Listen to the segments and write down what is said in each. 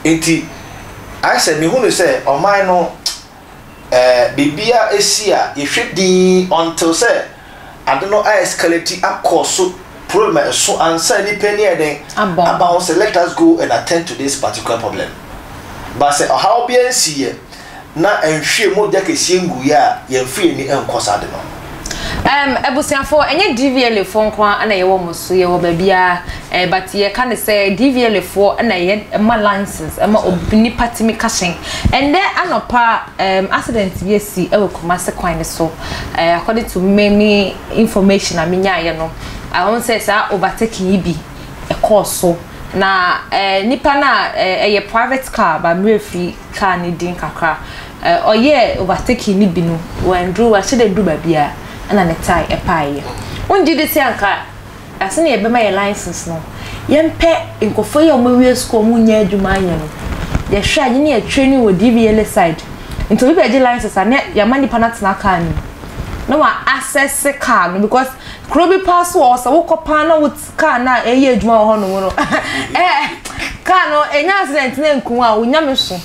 Nti ayɛ sɛ mehu no sɛ ɔman no ɛɛ biribiara esi a yɛhwɛ dinn until sɛ ade no a escalate akɔ so problem a ɛso ansa nipa ani ayɛ dɛn aba ho sɛ let us go and attend to this particular problem. But sɛ ɔhaw biara nsiiɛ na ɛnhwie mogya kɛseɛ nguiɛ a, yɛmfa yɛn ani nkɔ saa ade no ho. Erm abusuafoɔ ɛnyɛ DVLA foɔ nko ara na yɛwɔ mo so yɛwɔ baabiara eh, but yɛka no sɛ DVLA foɔ na yɛ ɛma license ɛma obi nipa tumi ka hyɛn. Ɛndɛ anɔpa erm accident bi asi ɛwɔ Kumasi kwan no so eh, according to me me information a menyaeɛ no ahun sɛ saa overtaking yi bi ɛkɔɔ so na eh, nipa no a eh, ɛyɛ private car ba mmerɛ firi car no din kakra. Ɔyɛɛ overtaking no bi no, wanduru, wanhyɛ da nduru baabiara ɛna ne tae ɛpaeɛ. Wongye di sɛ anka ase na yɛbɛma yɛ license no, yɛmpɛ nkurɔfoɔ yi a wɔawie sukuu a wɔnnya adwuma anyɛ no, yɛhwɛ a yɛne yɛ training wɔ DVLA side. Nti obi bɛgye license a na yɛama nipa no atena car no mu na wa access car no because kuro bi paa so wɔ hɔ sɛ wokɔ paa na wo car no a ɛyɛ adwuma wɔ hɔnom no eh, car no ɛnya accident na nku a wonya me so.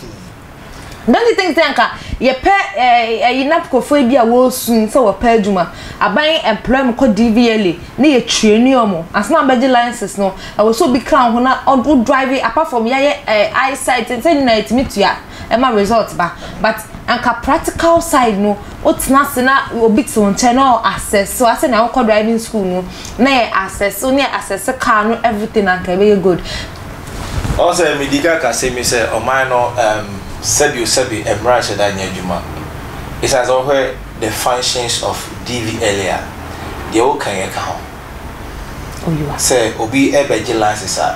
Don't you think sɛ anka yɛpɛ ɛyi na nkurɔfoɔ bi a wɔresu sɛ wɔpɛ adwuma aban employ mu kɔ DVLA ne yɛ train wɔn ansa na wɔbɛgye license no ɛwɔ sɛ obi ka ho na ɔdo drive apart from yɛayɛ ɛɛ eyesight sɛ nyinaa yɛtumi tua ɛma result ba but anka practical side no wotena ase na obi te wo nkyɛn na ɔ assess wo asɛ na wokɔ driving school no na yɛ assess wo ne yɛ assess car no everything anka ɛbɛyɛ good. Ɔn sɛ medi kan ka asɛm yi sɛ ɔman no um sɛbi o sɛbi mmra nhyɛ da nyɛ adwuma. Esiane sɛ wohwɛ the functions of DVLA a, deɛ woka yi ɛka ho. Sɛ obi ɛbɛgye license a,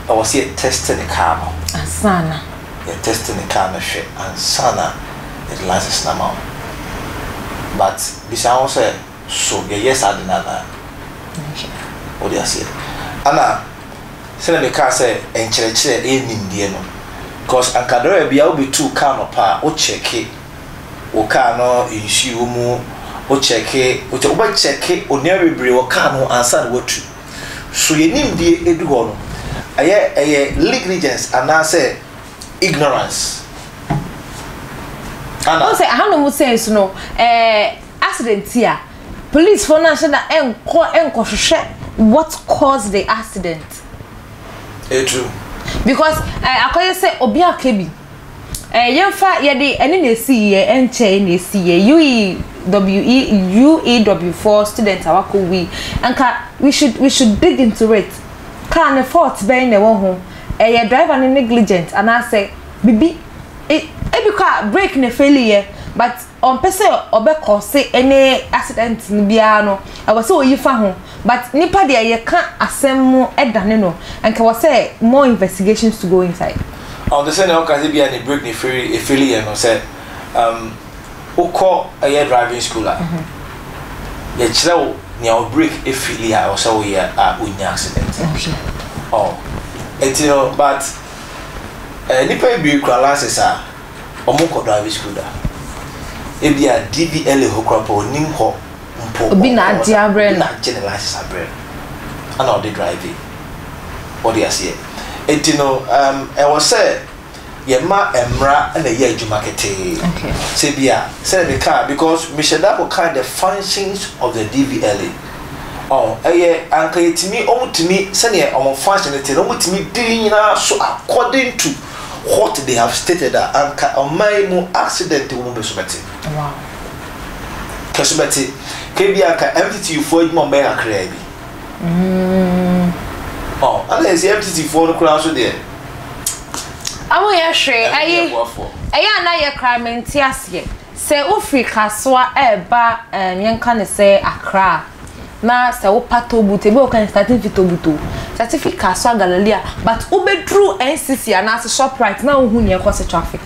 ɛwɔ sɛ yɛ test ne car no. Ansa na. Yɛ test ne car no hwɛ ansa na yɛde license no ama wo. But bisa ho sɛ so yɛyɛ saa ade no anaa? Wode aseɛ? Ɛna sɛdeɛ mekaa sɛ nkyerɛkyerɛ ɛyɛ nimdeɛ no because anka dɔrɔ bia wobɛtu car no pa a wo kyɛke wo car no nsuo mu wo kyɛke wobɛkyɛke onneɛma bebree wɔ car no ho ansa na watu so yɛ nimdeɛ ɛdu hɔ no ɛyɛ ɛyɛ negligence anaasɛ ignorance ana. Wɔn sɛ ahanom sɛ nso no ɛɛ accident a police fo no ahyɛ da nkɔ nkɔhwehwɛ what caused the accident. Etu. Because ɛɛ akɔyɛ sɛ obi aka bi ɛɛ yɛnfa yɛde ɛne na esi yɛ ɛnkyɛn na esi yɛ UEW UEW for student a wakɔ wi nka we should we should dig into it car ne fault bɛn na ɛwɔ ho ɛyɛ driver no negligent anaasɛ bibi ebi kɔ a brake na fail yɛ but ɔmpɛ sɛ ɔbɛ cause any accident no biara no ɛwɔ sɛ oyi fa ho but nipa deɛ yɛka asɛm mu ɛdane no nka wɔ sɛ more investigations to go inside. Ɔnte sɛ nea ɔka sɛ bia ne brake ne fail efeeli yɛ no sɛ um wokɔ ɛyɛ driving school a yɛkyerɛ wo nea wo brake efeeli a ɛwɔ sɛ woyɛ a wonnya accident. Ɔ nti no but eh, nipa bebree kura license a ɔmo nkɔ driving school da. Ebia DVLA hɔ koraa mpo ɔnnim hɔ mpo. Obi na agye abrɛ no. Obi na agye ne license abrɛ no ɛna ɔde drive. Wɔde aseɛ. Nti no um, ɛwɔ sɛ yɛma mmara na ɛyɛ adwuma ketee. Okay. Sɛ bi a sɛ meka because mehyɛ da kɔka the functions of the DVLA. Ɔn ɛyɛ anka yɛtumi ɔmo tumi sɛdeɛ ɔmo function no te no ɔmo tumi di ne nyinaa so according to what they have stated a anka ɔman yi mu accident wɔ mu bɛ so bɛte. Wow. Kɛ so bɛte. Kɛ bi anka MTTU foɔ adwuma ɔmo bɛyɛ kakraa bi. Mm. Ɔn ɛna yɛsi MTT foɔ no koraa nso deɛ. Ɔmo yɛ hwee ɛyi ɛyɛ a na yɛ koraa mente aseɛ sɛ wofiri Kasoa ɛɛba ɛɛm yɛnka no sɛ Accra a na sɛ wopa toll booth ebi wɔ hɔ koraa starting fi toll booth o starting fi Kasoa Galilea but wobɛduru NCC anaasɛ Shoprite na wohu nea ɛkɔ so traffic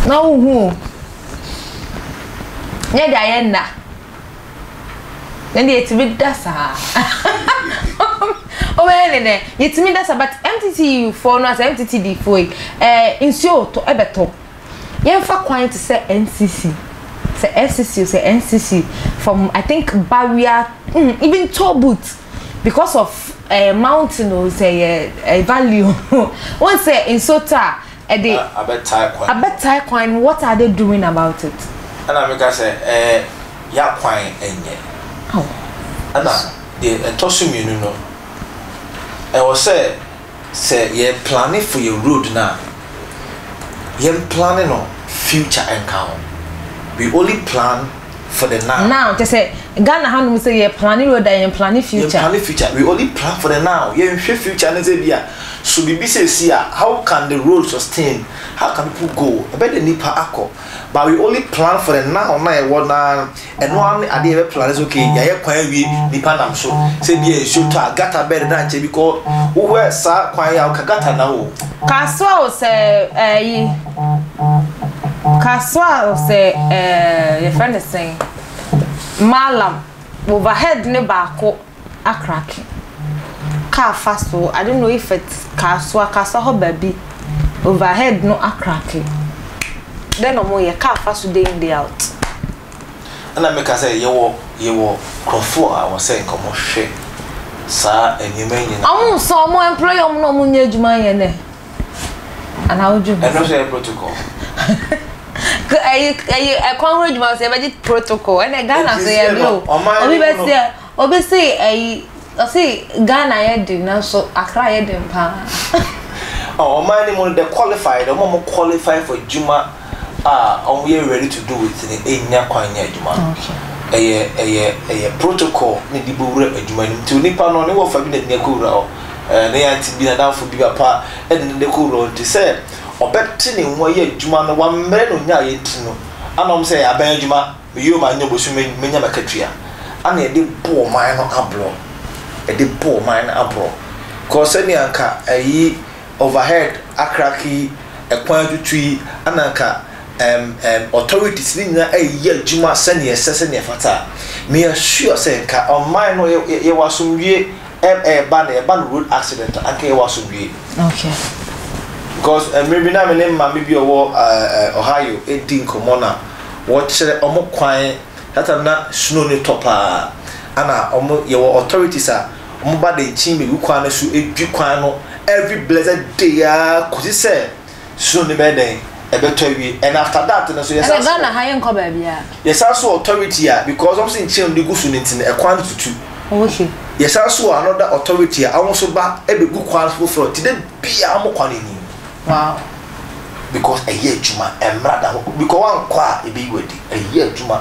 na wohu o nyɛ de ayɛ nna. Na deɛ yɛtumi da saa. Wobɛyɛ ne dɛ yɛtumi da saa but MTT foɔ no asɛ MTTD foɔ yi ɛɛ nsuo tɔ ɛbɛtɔ. Yɛmfa kwan te sɛ NCC sɛ SCC o sɛ NCC from I think Bawia mm, even toll booth because of. Ɛyɛ mountain o, sɛ ɛyɛ ɛyɛ valley o, wohu sɛ nsuo tɔ a, ɛde. Abɛtae kwan. Abɛtae kwan no, what are they doing about it? Ɛna meka sɛ ɛɛ y'akwan nyɛ. Ɛna deɛ ɛtɔ so mmienu no, ɛwɔ sɛ sɛ yɛ plane for yɛ road no a, yɛn plane no future nka ho. We only plan for the now. Now kyɛ sɛ Ghana ha nom sɛ yɛ plane road a yɛn plane future. Yɛn plane future, we only plan for the now, yɛn hwɛ future ne sɛ bi a so biribi sɛ esi a how can the road sustain, how can people go, ɛbɛ de nipa akɔ, but we only plan for the now na yɛwɔ naa ɛno ara ne adeɛ yɛbɛ plan sɛ okay yɛayɛ kwan awie nipa nam so sɛ bi a nsuo tɔ a gutter bɛɛ de na nkyɛn bi kɔ wohwɛ saa kwan yi a woka gutter na o. Kasoa o sɛ ɛyi. Kasoa o sɛ ɛɛ yɛfrɛ no sɛn Mallam overhead ne baako akrake car fa so I don't know if it's Kasoa Kasoa hɔ baabi overhead no akrake dɛn na wɔyɛ car fa so day in day out. Ɛna meka sɛ yɛwɔ yɛwɔ nkurɔfoɔ a wɔsɛ nka wɔhwɛ saa nneɛma yi nyinaa. Wɔn nso wɔn employ wɔn na wɔn nyɛ adwuma nyɛ nɛ. Anaa wodwen ho Ɛno nso yɛ protocol. Ɛyi ɛyi ɛkwan ho adwuma sɛ yɛbɛgye protocol ɛnna Ghana so yɛ bi o. Ɔman Obi bɛ se obi se ɛyi ɔse Ghana yɛ den nanso Accra yɛ den paa. Ɔman no mu no the qualified wɔn a wɔn qualify for adwuma a wɔn yɛ ready to do it no nnya kwan nyɛ adwuma no. Ɛyɛ ɛyɛ ɛyɛ protocol na ɛde bɛwura adwuma no mu nti onipa no ne wɔfa bi na ɛde no akɔwura hɔ. Ne aunty bi, n'adamfo bi papa de no de kɔ wura hɔ nti sɛ ɔbɛte ne ho ayɛ adwuma no wammrɛ na ɔnyaeɛ nti no ana ɔm sɛ aban adwuma meyɛ o manyɛ o bosome menya m'akatua ana yɛde bɔ ɔman no aborɔ yɛde bɔ ɔman no aborɔ kɔ sɛnea nka ayi overhead akrake yi ɛkwan atutu yi ana nka um, um, authorities ne nyinaa ɛyɛ adwuma sɛnea ɛsɛ sɛnea ɛfata a meyɛ sure sɛ nka ɔman no yɛwɔ asomdwie ɛba no ɛba no road accident a anka yɛwɔ asomdwie. Okay. Because mmerɛ bi na me ne maame bi ɔwɔ Ohio ɛdi nkɔmmɔ na wɔkyerɛ ɔmo kwan that time na snow ne tɔ paa ana ɔmo yɛwɔ authorities a ɔmo ba de nkyin bɛgu kwan no so ɛdwi kwan no every blessed day a kɔsi sɛ Snow no bɛyɛ dɛn ɛbɛtɔ awie and after that no so yɛsan so. Ɛnɛ Ghana ha yɛnkɔ baabiara. Yɛsan so authority a because wɔn sɛ nkyɛn de gu so no nti no ɛkwan no tutu. Okay. Yɛsan so wɔ another authority a wɔn nso ba ɛbɛgu kwan foforɔ nti de bia wɔn kwan ani. Wow. Because ɛyɛ adwuma ɛmmra da hɔ because wankɔ a ebeyi wadi ɛyɛ adwuma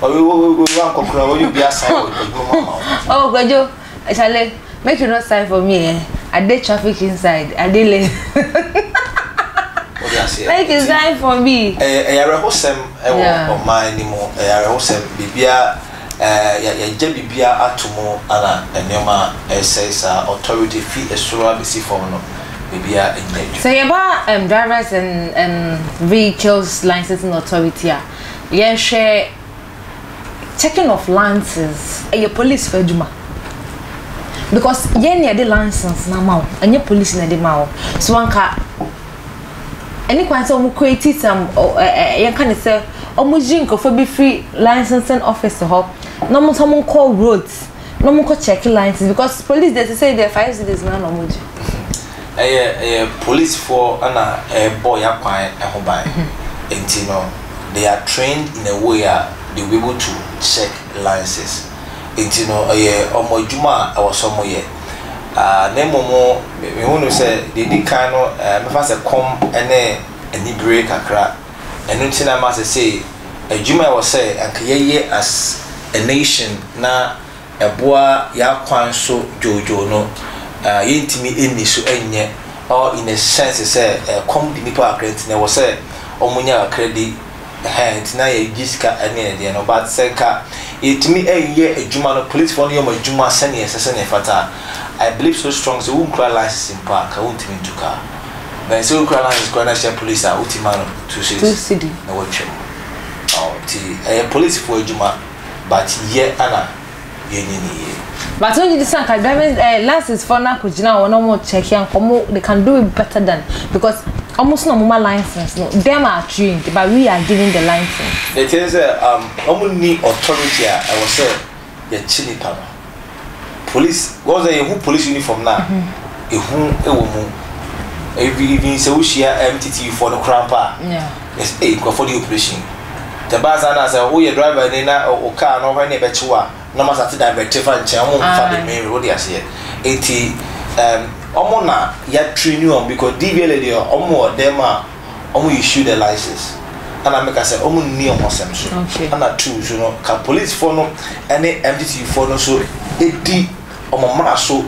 wankɔ koraa wɔyɛ obi asan wɔ adwuma ma wo. Oh Kwadwo. Chale, make you no sign for me eh. I dey traffic inside, I dey late. Make you sign for me. Ɛyɛ awerɛhosɛm ɛwɔ ɔman no mu, ɛyɛ awerɛhosɛm biribiara ɛɛ yɛgya biribiara ato mu ana nneɛma ɛsɛe saa authority fi soro abɛsi fam no biribiara nyɛ adwuma. Sɛ yɛba um, drivers and um, vehicles licensing authority a, yɛnhwɛ Checking of license ɛyɛ police fo adwuma because yɛn na yɛde license no ama wo ɛnyɛ police na ɛde ma wo so anka ɛne kwan sɛ wɔn create some ɛɛ yɛn ka ne sɛ wɔn gye nkurɔfoɔ bi firi licensing office hɔ na wɔn nso wɔn nkɔ roads na wɔn nkɔ check license because police deɛ sɛ deɛ 5 cedis na na wɔn gye. Ɛyɛ ɛyɛ policefoɔ na ɛrebɔ y'akwan ho ban nti no they are trained in a way a they will be able to check licenses nti no ɛyɛ wɔn adwuma a ɛwɔ sɛ wɔn yɛ ah na mmom me hu no sɛ deɛ edi kan no ɛɛ mɛfa sɛ kɔm ne anibere kakra ɛno nti na ama sɛsei adwuma a ɛwɔ sɛ anka yɛyɛ as a nation na ɛboa yɛn akwan so dwoodwoo no, yɛntumi nni so nyɛ or in a sense sɛ ɛkɔm de nnipa kakra nti na ɛwɔ sɛ wɔnya kakra di ɛhɛn nti na yɛgye sika ne ɛdeɛ no but sɛ nka yɛtumi yɛ adwuma no policefoɔ no yɛ wɔn adwuma sɛdeɛ ɛsɛ sɛdeɛ ɛfata a I believe so strong sɛ wonkura license mpo a nka wontumi ntu kaa but sɛ wokura license koraa na hyɛ police a wotumi ma no 2 cedis na watwam nti ɛyɛ policefoɔ adwuma but yɛ ana yɛnyɛ ne yie. But wogye di sɛ anka driving eh, license foɔ no akɔgyina hɔ na ɔmo check anka ɔmo they can do it better than because ɔmo so na ɔmo ma license no them are trained but we are giving the license. Deɛ ɛteɛ ne sɛ um, ɔmo nni authority a ɛwɔ sɛ yɛkye nipa no. Police, wɔn sɛ yɛhu police uniform no a, ehu wɔ mu. Even sɛ wohyia MTTU foɔ no koraa mpo a, yɛsɛ ee nkurɔfoɔ de operation. Tɛ baa saa na sɛ woyɛ driver ni na wo car no hɔ ne ɛbɛkye wo a, na wɔn asate divert fa nkyɛn, wɔn mfa the main road, wode aseɛ. Enti um, wɔn na yɛatrain wɔn because DVLA deɛ wɔn wɔ dɛm a wɔn issue the license. Ɛna meka sɛ wɔn nni wɔn asɛm so. Ɛna two so no, ka policefoɔ no ne MTTU foɔ no nso di wɔn mmara so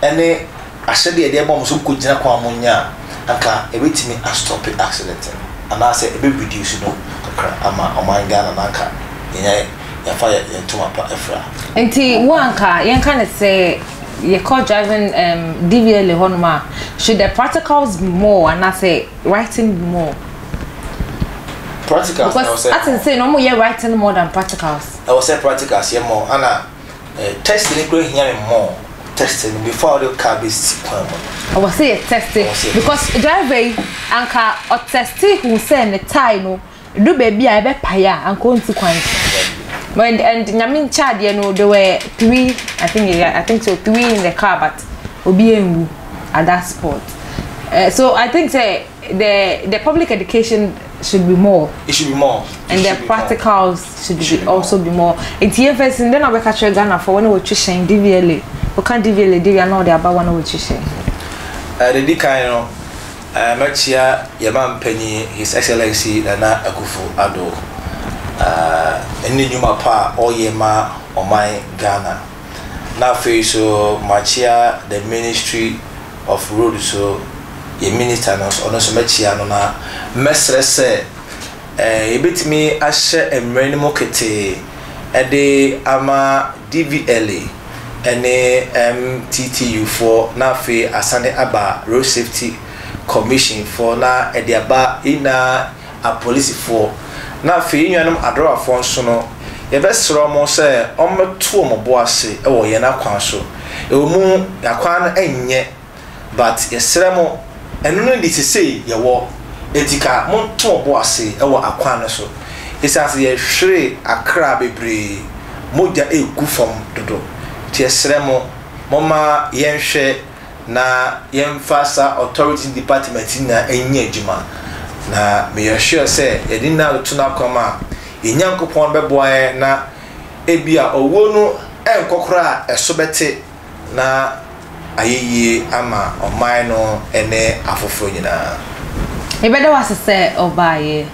ne ahyɛdeɛ a yɛde ama wɔn sɛ wɔnkɔgyina kwan a wɔnyɛ a, anka ɛbɛtumi astɔpe accident no anaasɛ ɛbɛ reduce no kakra ama ɔman Ghana no anka yɛnya yɛafa yɛn ntoma pa afira. Nti wo anka yɛnka no sɛ yɛkɔ driving um, DVLA hɔnom a, should the practicals be more anaasɛ writing be more? Practicals na ɛwɔ Because sɛ as in say no wɔn yɛ writing more than practicals. Ɛwɔ sɛ practicals yɛ more ana eh, test no kura hia me more test no before wode car bɛsi kwan mu no. Ɔwɔ sɛ yɛ test because driver yi anka ɔtɛste hu sɛ ne tie no du baabi a ɛbɛpae a anka ɔnsi kwan so. And and nyame nkyɛ adeɛ no there were three I think yeah, I think so three in the car but obi anwu at that spot. So I think sɛ the the public education should be more. It should be more. And the practicals should, should be, be also be more. Nti yɛn fɛ sin dɛ na ɔbɛka kyerɛ Ghana fo wɔn a wɔtwi hyɛn DVLA wɔka DVLA DVLA na ɔde aba wɔn a wɔtwi hyɛn. Ɛɛ de kan no ɛɛ mɛkyia yɛn man panyin His Excellency Nana Akufo Addo ɛɛ ne nnwuma pa a ɔyɛ ma ɔman Ghana na afei so makyia the ministry of road so yɛn minister no ɔno nso mɛkyia no na mɛsrɛ sɛ eh, yɛbɛtumi ahyɛ mmerɛ no mu ketee de ama DVLA ne MTTU foɔ na afei asane aba Road Safety Commission foɔ na ɛde aba yɛn nyinaa apolisifoɔ na afei yɛn nuanom adrɔbafoɔ nso no yɛbɛsrɛ wɔn sɛ wɔmmɛto wɔn bo ase wɔ yɛn akwan so. Ɛwɔ mu akwan no nyɛ but yɛsrɛ mo ɛno no de sesei yɛwɔ enti ka monto mo bo ase wɔ akwan no so esiane sɛ yɛhwere akra bebree, mogya regu fam dodo nti yɛsrɛ mo momma yɛnhwɛ na yɛmfa saa authorities ne department nyinaa nyɛ adwuma na meyɛ sure sɛ yɛde nyinaa toto n'akwan mu a yɛn Nyankopɔn bɛboa yɛn na ebia owuo no ɛnkɔ koraa a ɛso bɛte na ayɛ yie ama ɔman no ne afoforɔ nyinaa. Yɛbɛda wo ase sɛ wobaeɛ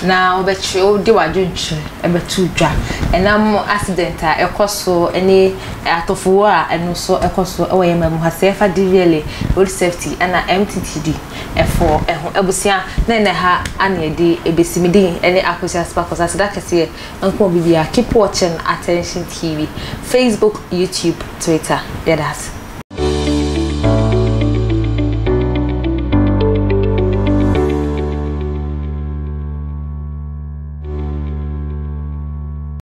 na wobɛkyerɛ wode w'adwenkyerɛ bɛto dwa ɛnam accident a ɛkɔ so ne atɔfowuo a ɛno nso ɛkɔ so wɔ yɛn man mu ha sɛ yɛfa DVLA, Road Safety ɛna MTTD ɛfoɔ ɛho abusua na ɛnɛ ha ana yɛde ɛbɛsi me din ɛne Akosua Sparkles aseda kɛseɛ nko obi biara keep watching Attention TV Facebook, YouTube, Twitter yɛda ase.